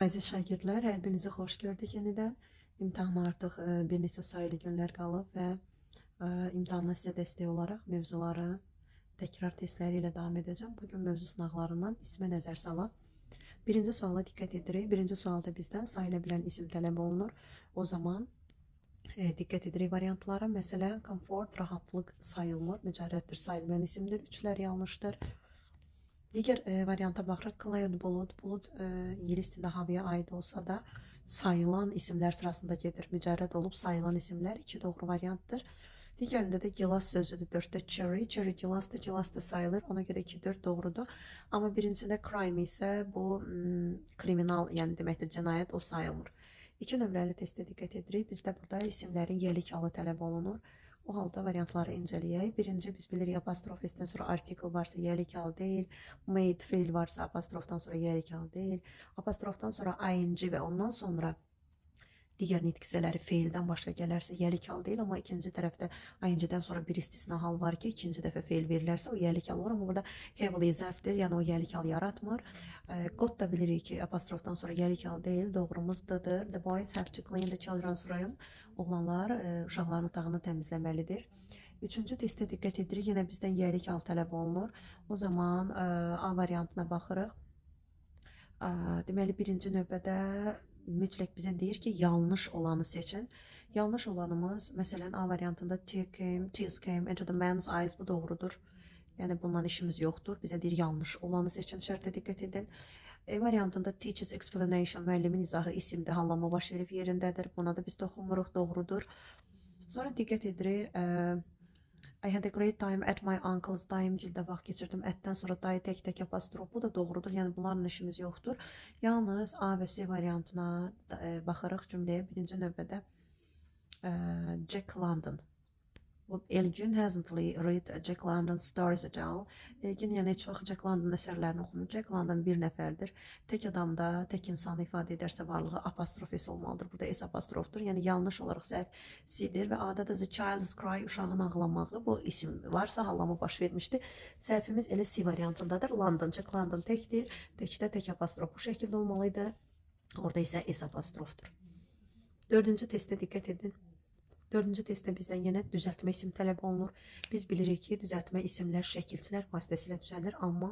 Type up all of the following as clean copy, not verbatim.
Əziz şagirdlər, hər birinizi xoş gördük yenidən. İmtahana artıq bir neçə sayılı günlər qalıb və imtahana sizə dəstək olaraq mövzuları təkrar testləri ilə davam edəcəm. Bugün mövzu sınaqlarından ismə nəzər salaq. Birinci suala diqqət edirik. Birinci sualda bizdən sayıla bilən isim tələb olunur. O zaman diqqət edirik variantlara. Məsələn, comfort, rahatlıq sayılmır, mücərrəddir, sayılmayan isimdir. Üçlər yanlışdır. Digər varianta baxırıq. Cloud, bulud. Bulud ingilis dilində havaya aid olsa da sayılan isimlər sırasında gedir. Mücərrəd olub sayılan isimlər iki doğru variantdır. Digərində də gilas sözüdür. Dörddə cherry, cherry gilasdır, gilas da sayılır. Ona görə 2, 4 doğrudur. Amma birincisində crime isə bu kriminal, yəni deməkdir cinayət, o sayılmır. 2 nömrəli testə diqqət edirik. Bizdə burada isimlərin yiyəlik halı tələb olunur. O halda variantları incələyək. Birinci, biz bilirik, apostrof s-dən sonra article varsa yiyəlik hal deyil. Made feil varsa apostrofdan sonra yiyəlik hal deyil. Apostrofdan sonra ing və ondan sonra digər nitq hissələri feildən başqa gələrsə yiyəlik hal deyil, amma ikinci tərəfdə ing-dən sonra bir istisna hal var ki, ikinci dəfə feil verilərsə o yiyəlik hal olur, amma burada heavily zərfdir, yəni o yiyəlik hal yaratmır. Got da bilirik ki, apostrofdan sonra yiyəlik hal deyil, doğrumuz D-dır. The boys have to clean the children's room. Oğlanlar uşaqların otağını təmizləməlidir. Üçüncü testə diqqət edirik. Yenə bizdən yiyəlik hal tələb olunur. O zaman A variantına baxırıq. Deməli, birinci növbədə mütləq bizə deyir ki, yanlış olanı seçin. Yanlış olanımız, məsələn, A variantında tears came into the man's eyes, bu doğrudur. Yəni bundan işimiz yoxdur. Bizə deyir yanlış olanı seçin, şərtə diqqət edin. E variantında teacher's explanation, müəllimin izahı isimdir, hallanma baş verib yerindədir. Buna da biz toxunmuruq, doğrudur. Sonra diqqət edirik. I had a great time at my uncle's, dayımgildə vaxt keçirdim. At-dən sonra dayı tək-tək apostrof. Bu da doğrudur. Yəni bunlarla işimiz yoxdur. Yalnız A və C variantına baxarıq cümləyə birinci növbədə Jack London. Bu Elgin hasn't read Jack London stories at all. Elgin yəni heç vaxt Jack London əsərlərini oxumur. Jack London bir nəfərdir. Tək adamda, tək insanı ifadə edərsə varlığı apostrof s olmalıdır. Burada s apostrofdur. Yəni yanlış olaraq səhv C-dir və A-da da the child's cry, uşağın ağlamağı, bu isim varsa hallanma baş vermişdi. Səhvimiz elə C variantındadır. London, Jack London təkdir. Təkdə tək apostrof bu şəkildə olmalıydı. Orada isə s apostrofdur. Dördüncü testə diqqət edin. Dördüncü testdə bizdən yenə düzəltmə isim tələb olunur. Biz bilirik ki, düzəltmə isimlər şəkilçilər vasitəsilə düzəlir, amma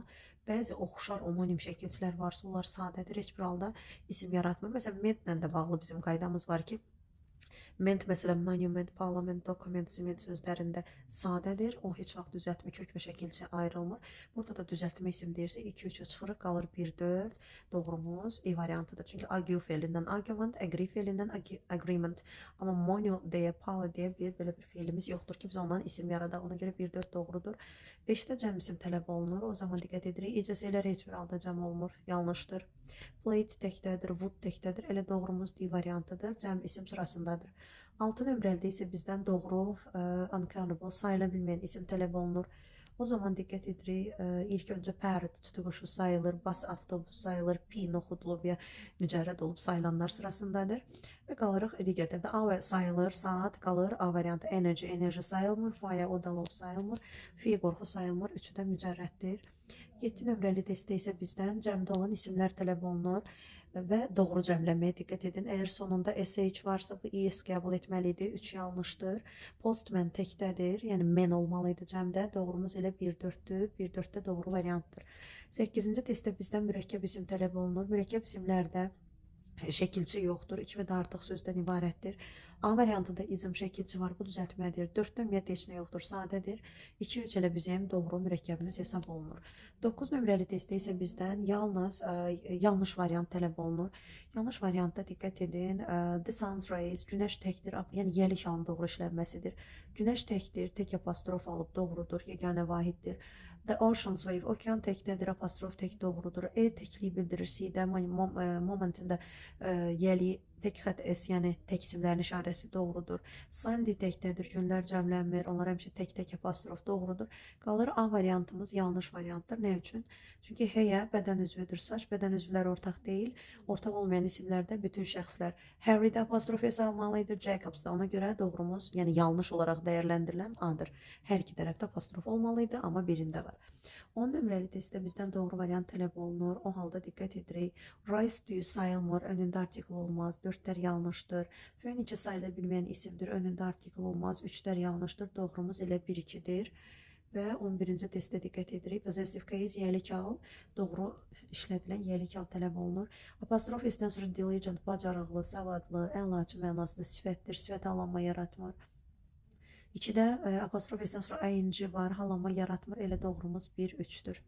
bəzi oxşar omonim şəkilçilər varsa, onlar sadədir, heç bir halda isim yaratmır. Məsələn, ment-lə də bağlı bizim qaydamız var ki, ment məsələn monument, parliament, document, cement sözlərində sadədir. O heç vaxt düzəltmə kök və şəkilçi ayrılmır. Burada da düzəltmə isim deyirsə 2 3-ə çıxırıq, qalır 1 4. Doğrumuz E variantıdır. Çünki argue feilindən argument, agree feilindən agreement. Amma mono deyə, poly deyə bir belə bir feilimiz yoxdur ki, biz ondan isim yaradaq. Ona görə 1 4 doğrudur. 5-də cəm isim tələb olunur. O zaman diqqət edirik. ECS-lər heç bir halda cəm olmur. Yanlışdır. Plate təkdədir, wood təkdədir. Elə doğrumuz D variantıdır. Cəm isim sırasındadır. 6 nömrəlidə isə bizdən doğru uncountable, sayıla bilməyən isim tələb olunur. O zaman diqqət edirik. İlk öncə parrot tutuquşu sayılır, bus avtobus sayılır, pea noxud, lobya mücərrəd olub sayılanlar sırasındadır. Və qalırıq digər tərəfdə A sayılır, saat qalır, A variantı energy, enerji sayılmır, fire od alov sayılmır, fear qorxu sayılmır, üçü də mücərrəddir. 7 nömrəli testdə isə bizdən cəmdə olan isimlər tələb olunur və doğru cəmləməyə diqqət edin. Əgər sonunda SH varsa bu ES qəbul etməli idi. 3 yanlışdır. Postman təkdədir, yəni man olmalı idi cəmdə. Doğrumuz elə 1-4-dür. 1-4-də doğru variantdır. 8-ci testdə bizdən mürəkkəb isim tələb olunur. Mürəkkəb isimlərdə şəkilçi yoxdur. 2 və də artıq sözdən ibarətdir. A variantında ism şəkilçi var. Bu düzəltmədir. 4-də ümumiyyətlə heç nə yoxdur. Sadədir. 2-3 elə bizim doğru mürəkkəbimiz hesab olunur. 9 nömrəli testdə isə bizdən yalnız yanlış variant tələb olunur. Yanlış variantda diqqət edin. The sun's rays, günəş təkdir, yəni yiyəlik halının doğru işlənməsidir. Günəş təkdir, tək apostrof alıb, doğrudur, yeganə vahiddir. The ocean's wave, okean təkdədir, apostrof tək doğrudur. E təkliyi bildirir, C-də momentində yiyəlik Tək xətt S, yəni tək isimlərin işarəsi doğrudur. Sunday təkdədir, günlər cəmlənmir. Onlar həmişə tək-tək apostrof doğrudur. Qalır A variantımız yanlış variantdır. Nə üçün? Çünki hair bədən üzvüdür. Saç bədən üzvləri ortaq deyil. Ortaq olmayan isimlərdə bütün şəxslər Harry də apostrof S almalı idi, Jacobs da. Ona görə doğrumuz, yəni yanlış olaraq dəyərləndirilən A-dır. Hər iki tərəfdə apostrof olmalı idi, amma birində var. 10 nömrəli testdə bizdən doğru variant tələb olunur. O halda diqqət edirik. Rice düyü sayılmır, önündə artikl olmaz. 4-lər yanlışdır. Furniture sayıla bilməyən isimdir, önündə artikl olmaz. 3-lər yanlışdır. Doğrumuz elə 1-2-dir. Və 11-ci testdə diqqət edirik. Possessive case, yiyəlik hal, doğru işlədilən yiyəlik hal tələb olunur. Apostrof S-dən sonra diligent, bacarıqlı, savadlı, əlaçı mənasında sifətdir. Sifət hallanma yaratmır. 2-də apostrof S-dən sonra ing var, hallanma yaratmır. Elə doğrumuz 1-3-dür.